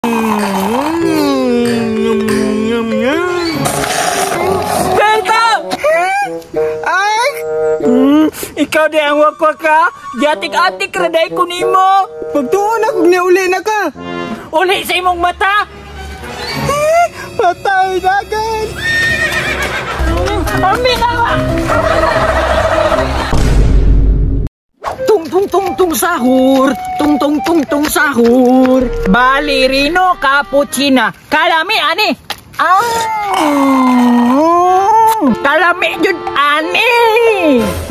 Berto! Ay! Ikaw di ang wakwa ka? Giatik-atik ra ko nimo. Pagtuon na kung niuli na ka. Uli sa imong mata. Patay dagan. Ami na ba? Tung tung tung tung sahur, tung tung tung tung sahur. Ballerino cappuccina. Kalami ani. Ah! Kalami jud ani.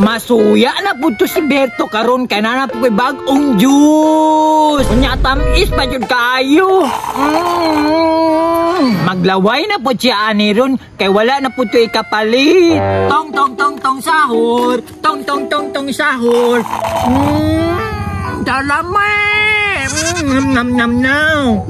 Masuya na pud to si Berto karon kay naa na pud koy bag-ong juice. Unya tamis pa jud kaayo. Maglaway na pud siya ani ron kay wala na pud to ikapalit. Tong tong tong tong sahur, tong tong tong tong sahur. Kalami. Nam nam nam.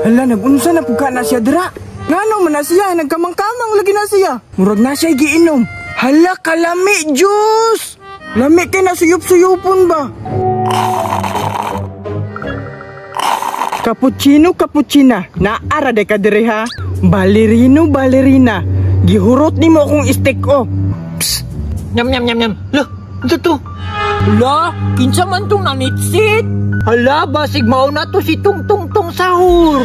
Hala, nag-unsa na pud ka na siya dira. Ngano man na siya, nagkamang-kamang lagi na siya. Murag na siya giinom. Hala, kalami juice. Lami kay na suyop-suyupon ba? Cappuccino, cappuccina. Naara de ka diri ha. Ballerino, ballerina. Gihurot nimo akong steak oh. Psst. Nyam nyam nyam nyam. Lah, ano to? Hala, kinsa man tong nanitsit? Hala, basig mao na to si Tung Tung Tung Sahur.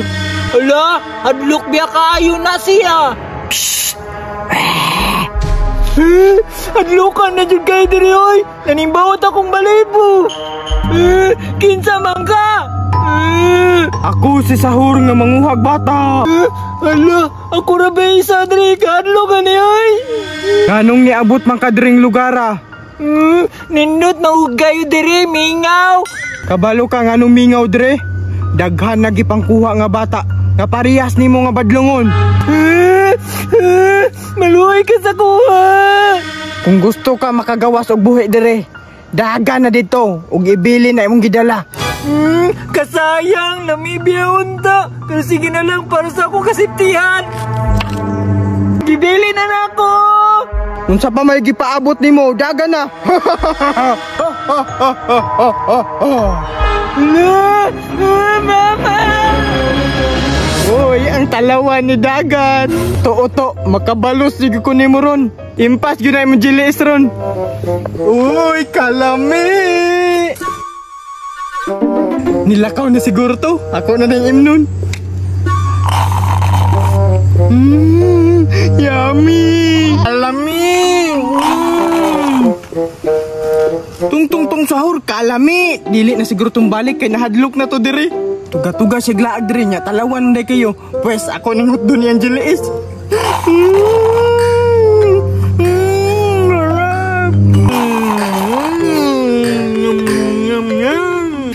Hala, hadlok biya kaayo na siya. Psst. Eh, hadlokan na jud kayo diri oy. Nanimbawot akong balibo. Eh, kinsa man ka? Eh, Ako si Sahur nga manguhag bata. Eh, hala, ako ra ba isa diri kadlok ani oy. Nganong niabot man ka diring lugar ah? Nindot mahugayo diri mingaw. Kabalo ka nganong mingaw dire? Daghan na gipangkuha nga bata nga parehas nimo nga badlongon. Maluoy ka sa kuha. Kung gusto ka makagawas og buhi dire, dagan na dito ug ibili na imong gidala. Kasayang Namibia unta. Pero sige na lang para sa akong kasiptihan. Gibili na nako. Unsa pa may gipaabot nimo, dagan na. Hala, mama. Uy, ang talawan ni dagan. Tuo-to, makabalos jud ko nimo ron. Impas gyud na imong jilis ron. Uy, kalami. Nilakaw na siguro to. Ako na ding imnon. Yummy. Kalami. Tung tung tung sahur, kalami. Dili na siguro tong balik kay nahadlok na to diri. Tuga-tuga siya glaag diri nya, talawan day kayo. Pwes ako ning hotdon ni Angelis.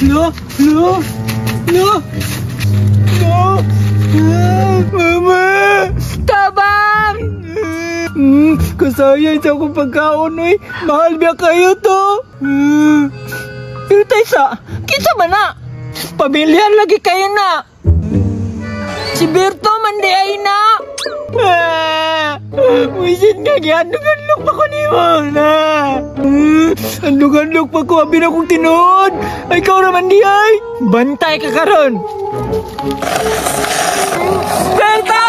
No, no, no, no. Mama, tabang. Kasayang sa akong pagkaon, oy. Mahal biya kayo to. Pero taysa, kinsa man na? Pamilya lagi kayo na. Si Berto man di ay na. Wisit nga, gihandog-handog pa ko nimo na. Handog-handog pa ko, abi na kong tinuod. Ay, ikaw naman di ay. Bantay ka karon. Berto!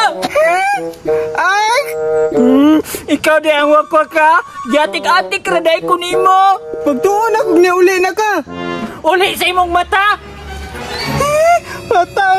Ay! Ikaw di ang wakwa ka? Giatik-atik ra day ko nimo. Pagtuon na kung niuli na ka. Uli sa imong mata. Patay.